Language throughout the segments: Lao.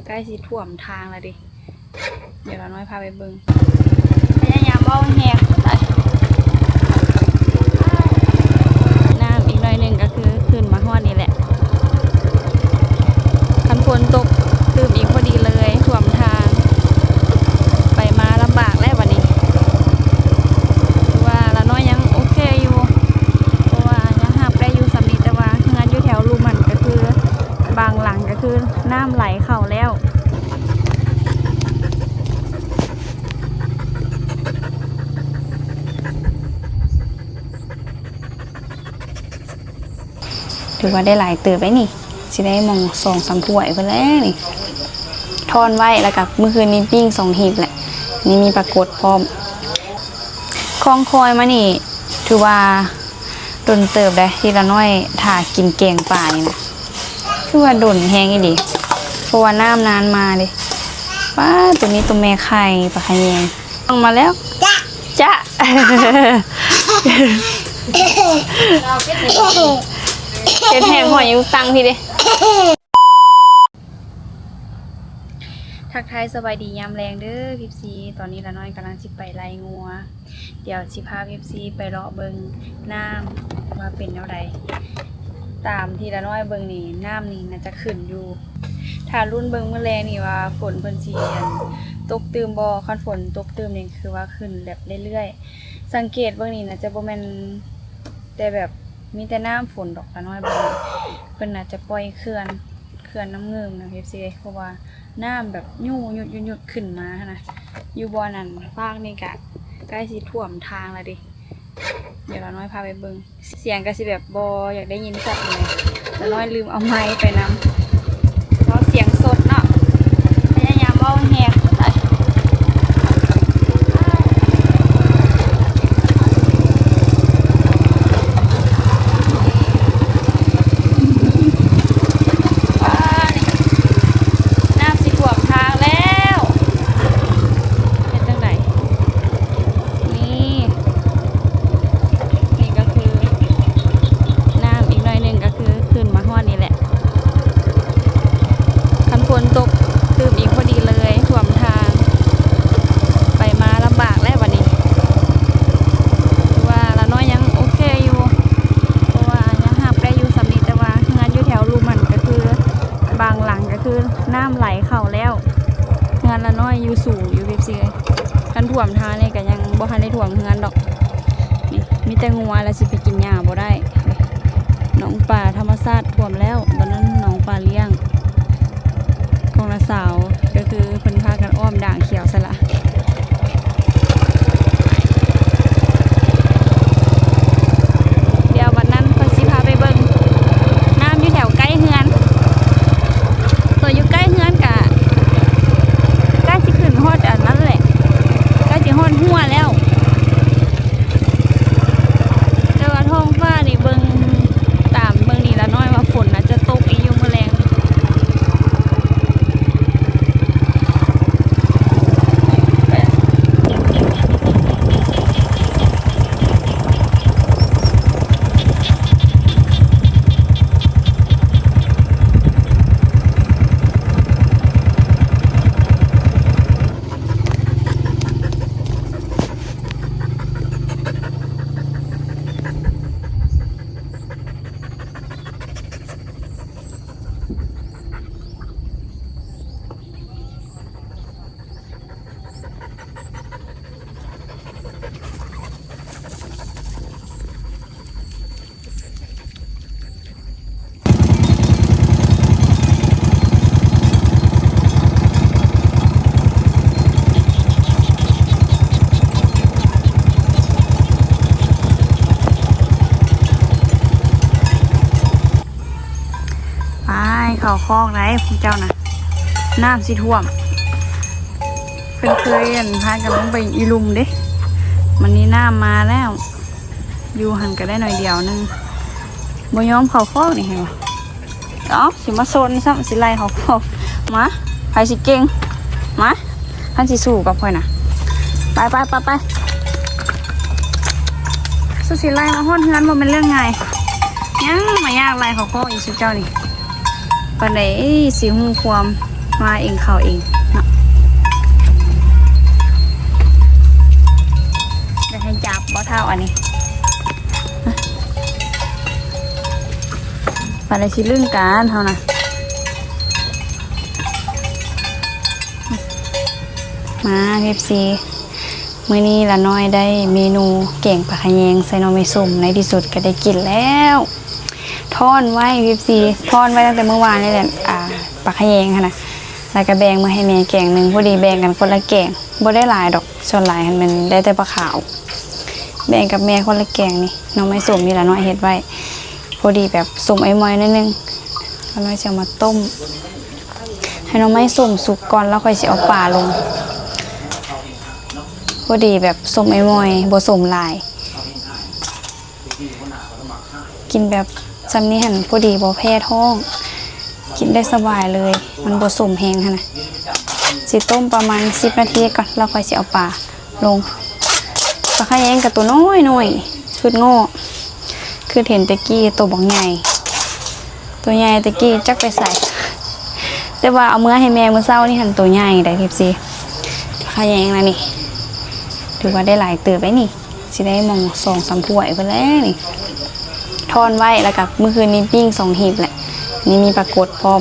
ໃກ້ຊິຖ້ວມທາງແລ້ວເດ້. ດຽວລານ້ອຍພາໄປເບິ່ງ. ພະຍາຍາມເວົ້າແຮງ ນ້ຳອີກໜ້ອຍໜຶ່ງກໍຄືຂຶ້ນມາຮອດນີ້ແຫຼະ. ຄັນຝົນຕົກຕື່ມອີກພໍດີເລີຍ ຖ້ວມທາງ ໄປມາລຳບາກແລ້ວບັດນີ້. ຄືວ່າລານ້ອຍຍັງໂອເຄຢູ່ ເພາະວ່າຍັງຮັບໄດ້ຢູ່ສ່ຳນີ້, ແຕ່ວ່າເຮືອນຢູ່ແຖວລຸ່ມຫັ້ນກໍຄື ບາງຫຼັງກໍຄືນ້ຳໄຫຼເຂົ້າແລ້ວ. ຖືວ່າໄດ້ຫຼາຍເຕີບໄດ໋ນີ້ ຊິໄດ້ໝ່ອງສອງສາມຖ້ວຍພຸ້ນແຫຼະນີ້ ທ້ອນໄວ້. ແລ້ວກໍມື້ຄືນນີ້ປີ້ງສອງຫີບແຫຼະ ນີ້ມີປາກົດພ້ອມ. ຄອງຄອຍມານີ້ ຖືວ່າດົນເຕີບໄດ໋ ທີ່ລານ້ອຍຖ້າກິນແກງປານີ້ນະ ຄືວ່າດົນແຮງອີ່ຫຼີ ເພາະວ່ານ້ຳນານມາເດ້. ປ້າ ໂຕນີ້ໂຕແມ່ໄຂ່ ປາຂະແຍງອອກມາແລ້ວ. ຈະ ຈະ ເຮັດແຮງຫອຍຢູ່ຕັງພີ້ເດ້. ທັກທາຍສະບາຍດີຍາມແລງເດີ ເອັຟຊີ. ຕອນນີ້ລານ້ອຍກຳລັງຊິໄປໄລ່ງົວ. ດຽວຊິພາເອັຟຊີໄປເລາະເບິ່ງນ້ຳວ່າເປັນແນວໃດ. ຕາມທີ່ລານ້ອຍເບິ່ງນີ້ ນ້ຳນີ້ໜ້າຈະຂຶ້ນຢູ່. ຖ້າລຸ້ນເບິ່ງມື້ແລງນີ້ວ່າຝົນເພິ່ນຊິ ອັນ ຕົກຕື່ມບໍ່. ຄັນຝົນຕົກຕື່ມນີ້ຄືວ່າຂຶ້ນແບບເລື້ອຍໆ. ສັງເກດເບິ່ງນີ້ໜ້າຈະບໍ່ແມ່ນແຕ່ແບບ ມີແຕ່ນ້ຳຝົນດອກ ລານ້ອຍເບິ່ງ ເພິ່ນໜ້າຈະປ່ອຍເຂື່ອນ ເຂື່ອນນ້ຳງື່ມນະ ເອັຟຊີ ເພາະວ່ານ້ຳແບບຫຍຸດໆໆຂຶ້ນມາຫັ້ນນະ. ຢູ່ບ່ອນນັ້ນ ຟາກນີ້ກະໃກ້ຊິຖ້ວມທາງແລ້ວເດ້. ດຽວລານ້ອຍພາໄປເບິ່ງ. ສຽງກະຊິແບບບໍ່ຢາກໄດ້ຍິນຊັດເລີຍ ລານ້ອຍລືມເອົາໄມໄປນຳ. ເວົ້າສຽງສົດເນາະ ພະຍາຍາມເວົ້າແຮງ. ນ້ຳຊິຖ້ວມທາງແລ້ວ ເຮັດຈັ່ງໃດ? ນີ້ ນີ້ກໍຄືນ້ຳອີກໜ້ອຍໜຶ່ງກໍຄືຂຶ້ນມາຮອດນີ້ແຫຼະ. ຄັນຝົນຕົກຕື່ມອີກພໍດີເລີຍ ຖ້ວມທາງ ໄປມາລຳບາກແລ້ວບັດນີ້. ຄືວ່າລານ້ອຍຍັງໂອເຄຢູ່ ເພາະວ່າຍັງຮັບໄດ້ຢູ່ສ່ຳນີ້, ແຕ່ວ່າເຮືອນຢູ່ແຖວລຸ່ມຫັ້ນກໍຄືບາງຫຼັງກໍຄືນ້ຳໄຫຼເຂົ້າແລ້ວ. ເຮືອນລານ້ອຍຢູ່ສູງຢູ່ ເອັຟຊີ ເອີຍ. ຄັນຖ້ວມທາງນີ້ກໍຍັງບໍ່ທັນໄດ້ຖ້ວມເຮືອນດອກ. ນີ້ ມີແຕ່ງົວແລ້ວຊິໄປກິນຫຍ້າບໍ່ໄດ້. ໜອງປາທຳມະຊາດຖ້ວມແລ້ວ, ຕອນນັ້ນໜອງປາລ້ຽງຂອງນ້າສາວ ກໍຄືເພິ່ນພາກັນອ້ອມດ່າງຂຽວຊະລະ. ດຽວບັດນັ້ນຂ້ອຍຊິພາໄປເບິ່ງນ້ຳຢູ່ແຖວໃກ້ເຮືອນ. ໂຕຢູ່ໃກ້ເຮືອນກະໃກ້ຊິຂຶ້ນຮອດອັນນັ້ນແຫຼະ, ໃກ້ຊິຮອດຮົ້ວແລ້ວ. ແຕ່ວ່າທ້ອງຟ້ານີ້ເບິ່ງ ຕາມເບິ່ງນີ້ລະນ້ອຍວ່າຝົນອາດຈະຕົກອີກຢູ່ມື້ແລງ. ໄປ ເຂົ້າຄອກໄດ້ພວກເຈົ້ານະ. ນ້ຳຊິຖ້ວມ. ເພິ່ນເຄີຍ ອັນ ພາກັນລົງໄປອີ່ລຸ່ມເດ້. ມັນນີ້ນ້ຳມາແລ້ວ. ຢູ່ຫັ້ນກໍໄດ້ໜ້ອຍດຽວໜຶ່ງ. ບໍ່ຍອມເຂົ້າຄອກນີ້ ເຫັນບໍ່? ເອົ້າ ຊິມາຊົນຊ້ຳ ຊິໄລ່ເຂົ້າຄອກ. ມາ ໃຜຊິເກັ່ງ? ມາ ຄັນຊິສູ້ກັບຂ້ອຍນະ. ໄປ ໄປ ໄປ ໄປ. ສຸຊິໄລ່ມາຮອດເຮືອນບໍ່ແມ່ນເລື່ອງງ່າຍ. ຍັງມາຢາກໄລ່ເຂົ້າຄອກອີກ ສຸເຈົ້ານີ້. ປານໃດຊິຮູ້ຄວາມ ມາເອງເຂົ້າເອງເນາະ. ໄດ້ໃຫ້ຈັບບໍ່ເຖົ້າອັນນີ້? ປານໃດຊິລຶ້ງການເຮົານະ. ມາ ເອັຟຊີ ມື້ນີ້ລານ້ອຍໄດ້ເມນູແກງປາຂະແຍງໃສ່ໜໍ່ໄມ້ສົ້ມ. ໃນທີ່ສຸດກໍໄດ້ກິນແລ້ວ. ທ້ອນໄວ້ ເອັຟຊີ ທ້ອນໄວ້ຕັ້ງແຕ່ມື້ວານນີ້ແຫຼະ ອ່າ ປາຂະແຍງຫັ້ນນະ. ແລ້ວກໍແບ່ງມາໃຫ້ແມ່ແກງໜຶ່ງ ພໍດີແບ່ງກັນຄົນລະແກງ. ບໍ່ໄດ້ຫຼາຍດອກ ສ່ວນຫຼາຍຫັ້ນແມ່ນໄດ້ແຕ່ປາຂາວ. ແບ່ງກັບແມ່ຄົນລະແກງນີ້. ໜໍ່ໄມ້ສົ້ມນີ້ລານ້ອຍເຮັດໄວ້ ພໍດີແບບສົ້ມອ້ອຍໆໜ້ອຍໜຶ່ງ. ລານ້ອຍຊິເອົາມາຕົ້ມ ໃຫ້ໜໍ່ໄມ້ສົ້ມສຸກກ່ອນ ແລ້ວຄ່ອຍຊິເອົາປາລົງ. ພໍດີແບບສົ້ມອ້ອຍໆ ບໍ່ສົ້ມຫຼາຍ. ກິນແບບຊ່ຳນີ້ຫັ້ນພໍດີ ບໍ່ແພ້ທ້ອງ ກິນໄດ້ສະບາຍເລີຍ ມັນບໍ່ສົ້ມແຮງຫັ້ນນະ. ຊິຕົ້ມປະມານສິບນາທີກ່ອນ ແລ້ວຄ່ອຍຊິເອົາປາລົງ. ປາຂະແຍງກໍໂຕນ້ອຍໆ ຄືງໍ້ ຄືເຫັນແຕ່ກີ້ໂຕບັກໃຫຍ່ ໂຕໃຫຍ່ແຕ່ກີ້ຈັກໄປໃສ ແຕ່ວ່າເອົາເມືອໃຫ້ແມ່ມື້ເຊົ້ານີ້ຫັ້ນ ໂຕໃຫຍ່ໄດ໋ ເອັຟຊີ. ຂະແຍງນະນີ້ ຖືວ່າໄດ້ຫຼາຍເຕີບໄດ໋ນີ້ ຊິໄດ້ໝ່ອງສອງສາມຖ້ວຍພຸ້ນແຫຼະນີ້. ທ້ອນໄວ້ ແລ້ວກໍມື້ຄືນນີ້ປີ້ງສອງຫີບແຫຼະ. ນີ້ມີປາກົດພ້ອມ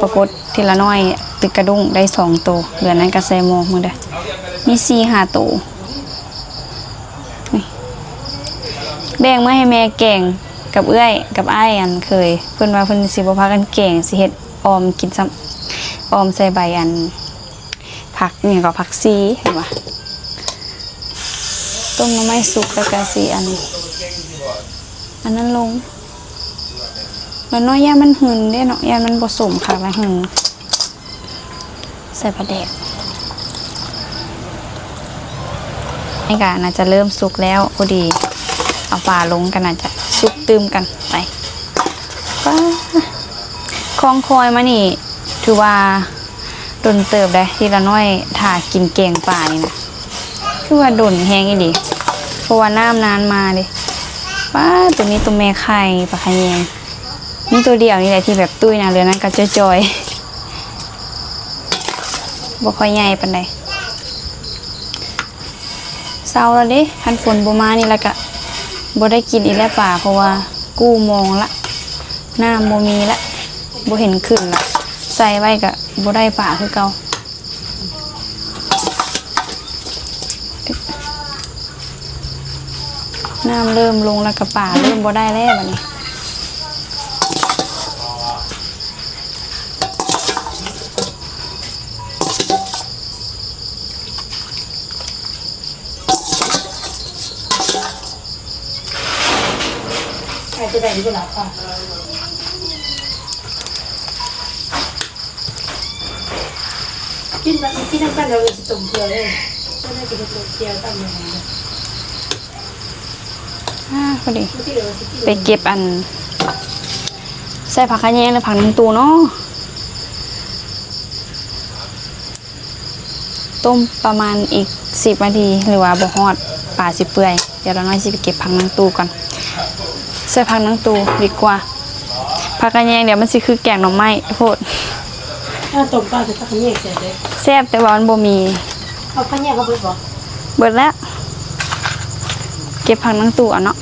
ປາກົດທີ່ລານ້ອຍຕຶກກະດຸ້ງໄດ້ສອງໂຕ ເຫຼືອນັ້ນກໍໃສ່ໝໍ້ໝົດເດີ ມີສີ່ຫ້າໂຕ. ນີ້ ແບ່ງມາໃຫ້ແມ່ແກງກັບເອື້ອຍກັບອ້າຍ ອັນເຄີຍ ເພິ່ນວ່າເພິ່ນຊິບໍ່ພາກັນແກງ ຊິເຮັດອອມກິນຊ້ຳ ອອມໃສ່ໃບອັນ ຜັກຫຍັງກໍ ຜັກຊີ ເຫັນບໍ່? ຕົ້ມໜໍ່ໄມ້ສຸກ ແລ້ວກໍຊິອັນ ອັນນັ້ນລົງ. ລານ້ອຍຢ້ານມັນຫຶນເດ້ເນາະ ຢ້ານມັນບໍ່ສົມຄັກ ລະຫຶນ. ໃສ່ປາແດກ ນີ້ກໍໜ້າຈະເລີ່ມສຸກແລ້ວ ພໍດີເອົາປາລົງກໍໜ້າຈະສຸກຕື່ມກັນໄປ. ປ້າ ຄອງຄອຍມານີ້ ຖືວ່າດົນເຕີບໄດ໋ ທີ່ລານ້ອຍຖ້າກິນແກງປານີ້ນະ ຄືວ່າດົນແຮງອີ່ຫຼີ ເພາະວ່ານ້ຳນານມາເດ້. ປ້າ ໂຕນີ້ໂຕແມ່ໄຂ່ ປາຂະແຍງ ມີໂຕດຽວນີ້ແຫຼະທີ່ແບບຕຸ້ຍນະ ເຫຼືອນັ້ນກໍຈ່ອຍໆ ບໍ່ຄ່ອຍໃຫຍ່ປານໃດ. ເຊົາແລ້ວເດ້ ຄັນຝົນບໍ່ມານີ້ລະກະບໍ່ໄດ້ກິນອີກແລ້ວປາ ເພາະວ່າກູ້ມອງລະ ນ້ຳບໍ່ມີລະ ບໍ່ເຫັນຂຶ້ນລະ ໃສ່ໄວ້ກະບໍ່ໄດ້ປາຄືເກົ່າ. ນ້ຳເລີ່ມລົງແລ້ວກະປາເລີ່ມບໍ່ໄດ້ແລ້ວບາດນີ້. ກິນ ກິນນຳກັນ ດຽວຊິຕົ້ມເຜືອເລີຍ ກໍໄດ້ກິນເຂົ້າຕຳ. ອ່າ ພໍດີໄປເກັບອັນ ໃສ່ຜັກຂະແຍງ ແລະ ຜັກນາງຕູເນາະ. ຕົ້ມປະມານອີກສິບນາທີ ຫຼືວ່າບໍ່ຮອດ ປາຊິເປື່ອຍ. ດຽວລານ້ອຍຊິໄປເກັບຜັກນາງຕູກ່ອນ ໃສ່ຜັກນາງຕູດີກວ່າ. ຜັກຂະແຍງດຽວມັນຊິຄືແກງໜໍ່ໄມ້ໂພດ. ຖ້າຕົ້ມປາໃສ່ຜັກຂະແຍງແຊບເດ້. ແຊບ ແຕ່ວ່າມັນບໍ່ມີ. ເອົາຂະແຍງເຮົາເບິດບໍ່? ເບິດແລ້ວ ເກັບຜັກນາງຕູເອົາເນາະ.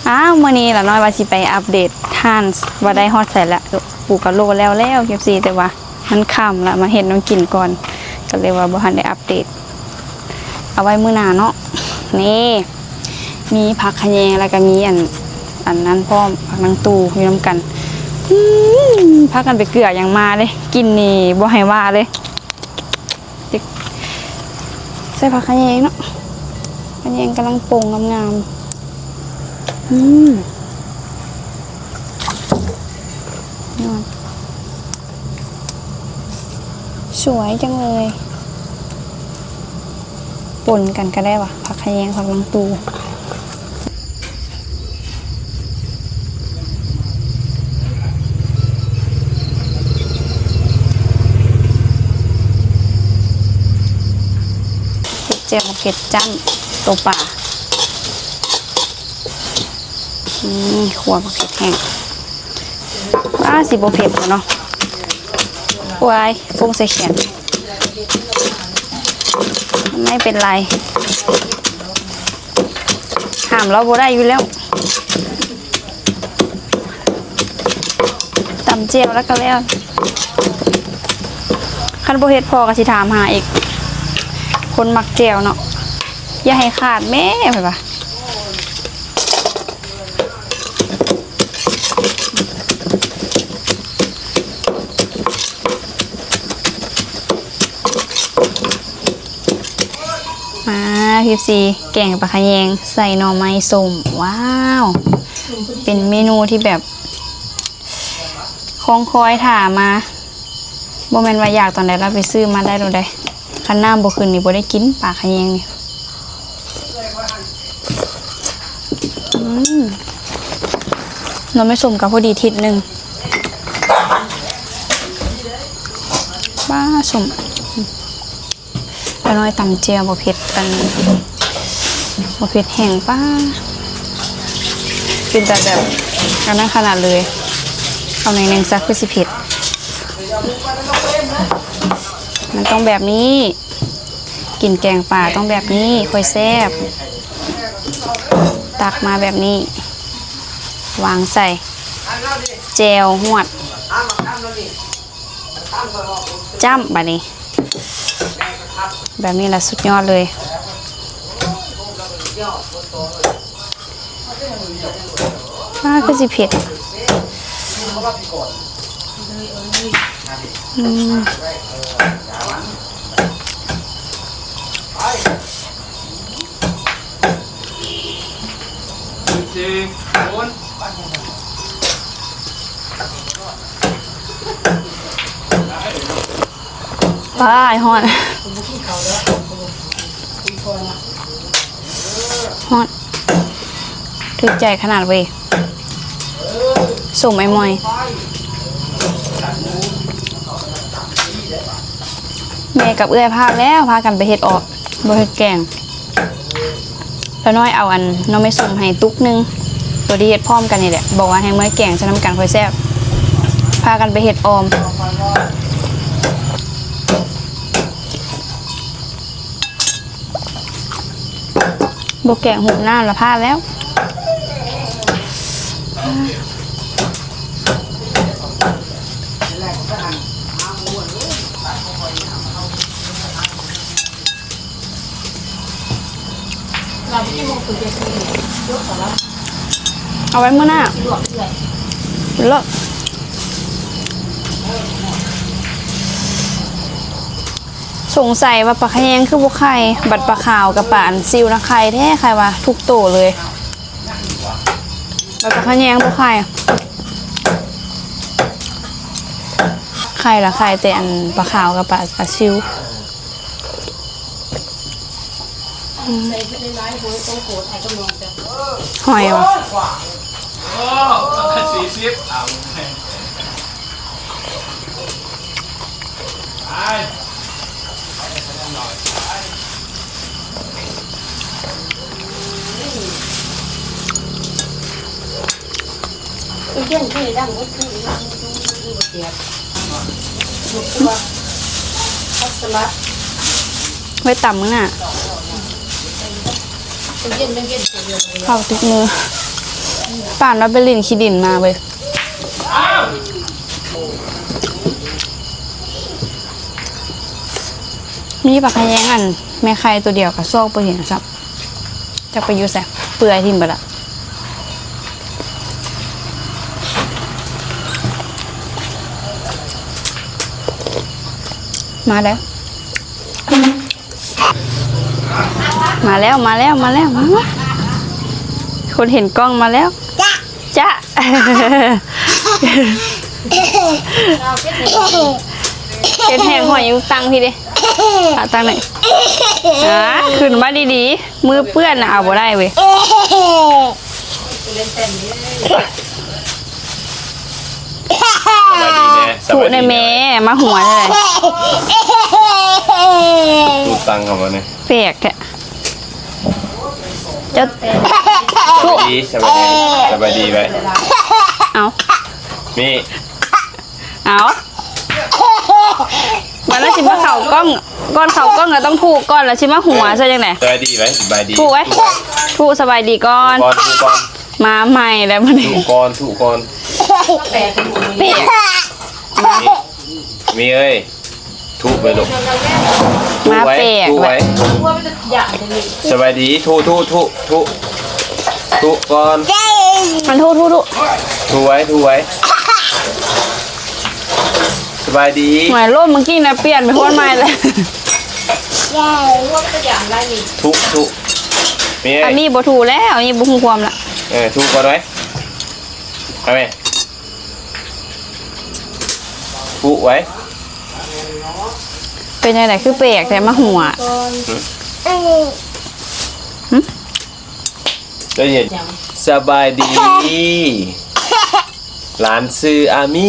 ອ້າວ ມື້ນີ້ລານ້ອຍວ່າຊິໄປອັບເດດຮ້ານ ວ່າໄດ້ຮອດໃສແລ້ວ. ປູກະໂລແລ້ວແລ້ວ ເອັຟຊີ ແຕ່ວ່າມັນຄ່ຳລະ ມາເຮັດແນວກິນກ່ອນ ກໍເລີຍວ່າບໍ່ທັນໄດ້ອັບເດດ. ເອົາໄວ້ມື້ໜ້າເນາະ. ນີ້ ມີຜັກຂະແຍງ ແລ້ວກໍມີອັນ ອັນນັ້ນພ້ອມ ຜັກນາງຕູຢູ່ນຳກັນ. ອືມ ພາກັນໄປເກືອຫຍັງມາເດ້ ກິນນີ້ບໍ່ໃຫ້ວ່າເລີຍ. ໃສ່ຜັກຂະແຍງເນາະ ຂະແຍງກຳລັງປົ່ງງາມໆ. ອືມ ຍອດ ສວຍຈັງເລີຍ. ປົນກັນກໍໄດ້ຫວາ ຜັກຂະແຍງ ຜັກນາງຕູ. ເຮັດແຈ່ວໝາກເຜັດຈ້ຳໂຕປາ. ອືມ ຂົ້ວໝາກເຜັດແຫ້ງ. ປ້າ ຊິບໍ່ເຜັດບໍ່ເນາະ? ວາຍ ຟົງໃສ່ແຂນ ໄມ່ເປັນໄລ ຫ້າມລາວບໍ່ໄດ້ຢູ່ແລ້ວ. ຕຳແຈ່ວແລ້ວກໍແລ້ວ. ຄັນບໍ່ເຮັດ ພໍ່ກໍຊິຖາມຫາອີກ. ຄົນມັກແຈ່ວເນາະ. ຢ່າໃຫ້ຂາດແມ້ ເພິ່ນວ່າ. ມາ ເອັຟຊີ ແກງປາຂະແຍງໃສ່ໜໍ່ໄມ້ສົ້ມ. ວ້າວ ເປັນເມນູທີ່ແບບ ຄອງຄອຍຖ້າມາ. ບໍ່ແມ່ນວ່າຢາກຕອນໃດລະໄປຊື້ມາໄດ້ໂລດໃດ໋. ຄັນນ້ຳບໍ່ຂຶ້ນນີ້ບໍ່ໄດ້ກິນປາຂະແຍງນີ້. ອືມ ໜໍ່ໄມ້ສົ້ມກໍພໍດີທິດໜຶ່ງ. ປ້າ ສົ້ມ. ປ້ານ້ອຍຕຳແຈ່ວບໍ່ເຜັດ ອັນ ບໍ່ເຜັດແຮງ. ປ້າ ເປັນຕາແບບ ອັນນັ້ນຂະໜາດເລີຍ. ເອົາໜ້ອຍໜຶ່ງຊະ ຄືຊິເຜັດ. ມັນຕ້ອງແບບນີ້ ກິນແກງປາຕ້ອງແບບນີ້ ຄ່ອຍແຊບ. ຕັກມາແບບນີ້ ວາງໃສ່ ແຈ່ວຫວດ. ຈ້ຳ ບາດນີ້ ແບບນີ້ລະສຸດຍອດເລີຍ. ອ້າ ຄືຊິເຜັດ. ອືມ. ອ້າຍ ຮ້ອນ ຮ້ອນ ຖືກໃຈຂະໜາດເວີຍ. ສົ້ມອ້າຍໝອຍ. ແມ່ກັບເອື້ອຍພາດແລ້ວ ພາກັນໄປເຮັດອອກ ບໍ່ເຮັດແກງ. ລາວນ້ອຍເອົາອັນໜໍ່ໄມ້ສົ້ມໃຫ້ຕຸກໜຶ່ງ ໂຕທີ່ເຮັດພ້ອມກັນນີ້ແຫຼະ ບອກວ່າໃຫ້ເມືອແກງໃສ່ນຳກັນຄ່ອຍແຊບ. ພາກັນໄປເຮັດອອມ. ບໍ່ແກງຫູບນ້ຳລະພາດແລ້ວ. ເອົາໄວ້ມື້ໜ້າ ເລີດ. ສົງໄສວ່າປາຂະແຍງຄືບໍ່ໄຂ່ ບັດປາຂາວກັບປາອັນຊິວນະໄຂ່ແທ້ ໄຂ່ວ່າທຸກໂຕເລີຍ ບັດປາຂະແຍງບໍ່ໄຂ່ ໄຂ່ລະໄຂ່ແຕ່ອັນປາຂາວກັບປາ ປາຊິວ. ຫອຍຫວາ ສີ່ສິບ ເອົາ ໄປ. ໄວ້ຕຳມື້ໜ້າ ເຂົ້າຕິດມື ປານວ່າໄປຫຼິ້ນຂີ້ດິນມາເວີຍ. ມີປາຂະແຍງອັນແມ່ໄຂ່ໂຕດຽວກະຊອກບໍ່ເຫັນຊ້ຳ ຈັກໄປຢູ່ໃສ ເປື່ອຍຖິ້ມເບິດລະ. ມາແລ້ວ ມາແລ້ວ ມາແລ້ວ ມາແລ້ວ ມາ ຄົນເຫັນກ້ອງມາແລ້ວ. ຈະ ຈະ ເຮັດແຮງຫອຍຢູ່ ຕັ້ງພີ້ເດ້ ອາ ຕັ້ງນີ້ ອາ ຂຶ້ນມາດີໆ ມືເປື້ອນນະ ເອົາບໍ່ໄດ້ເວີຍ. ສະບາຍດີແດ່ ທຸແນ່ແມ່ ມາຫົວເທົ່າໃດ ຕູດຕັງເຂົາມານີ້ ແປກແທ້. ເຈົ້າ ສະບາຍດີ ສະບາຍດີ ສະບາຍດີໄວ້ ເອົາ ມີ ເອົາ ກ້ອງ ກ່ອນເຂົ້າກ້ອງກໍຕ້ອງທຸກ່ອນ ແລ້ວຊິມາຫົວຊະຈັ່ງໃດ? ສະບາຍດີໄວ້ ສະບາຍດີ ທຸໄວ້ ທຸສະບາຍດີກ່ອນ ທຸກ່ອນ ທຸກ່ອນ ມາໃໝ່ແລ້ວມື້ນີ້ ທຸກ່ອນ ທຸກ່ອນ ເປະ ມີເອີຍ ທຸໄວ້ລູກ ທຸໄວ້ ມາແປກ ທຸໄວ້ ສະບາຍດີ ທຸ ທຸ ທຸ ທຸ ທຸກ່ອນ ມັນທຸ ທຸ ທຸ ທຸໄວ້ ທຸໄວ້ ສະບາຍດີ ໝາຍລົມເມື່ອກີ້ນະ ປ່ຽນເປັນຄົນໃໝ່ແລ້ວ ທຸ ທຸ ມີເອີຍ ອັນນີ້ບໍ່ທຸແລ້ວ ອັນນີ້ບໍ່ຮູ້ຄວາມລະ ເອີ ທຸກ່ອນໄວ້ ເອົາແມ່ ປຸໄວ້ ເປັນຈັ່ງໃດຄືແປກແທ້ ມາຫົວ ຫຶ? ໄດ້ຍິນ ສະບາຍດີ ຫຼານຊື່ອາມີ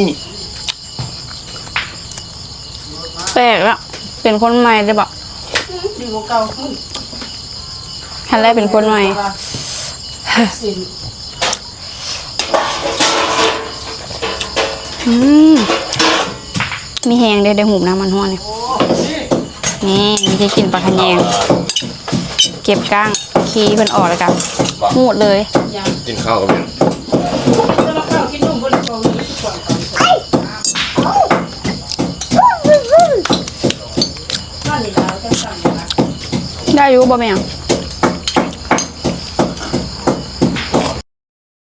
ແປກລະ ເປັນຄົນໃໝ່ໄດ້ບໍ່? ຢູ່ບໍ່ເກົ່າ ຫັ້ນແຫຼະເປັນຄົນໃໝ່ ອືມ ມີແຮງເດ້ ໄດ້ຫູບນ້ຳມັນຮ້ອນນີ້ ນີ້ ວິທີກິນປາຂະແຍງ ເກັບກ້າງຂີ້ເພິ່ນອອກ ແລ້ວກະຫູດເລີຍ ກິນເຂົ້າກັບຫຍັງ? ໄດ້ຢູ່ ບໍ່ເປັນຫຍັງ.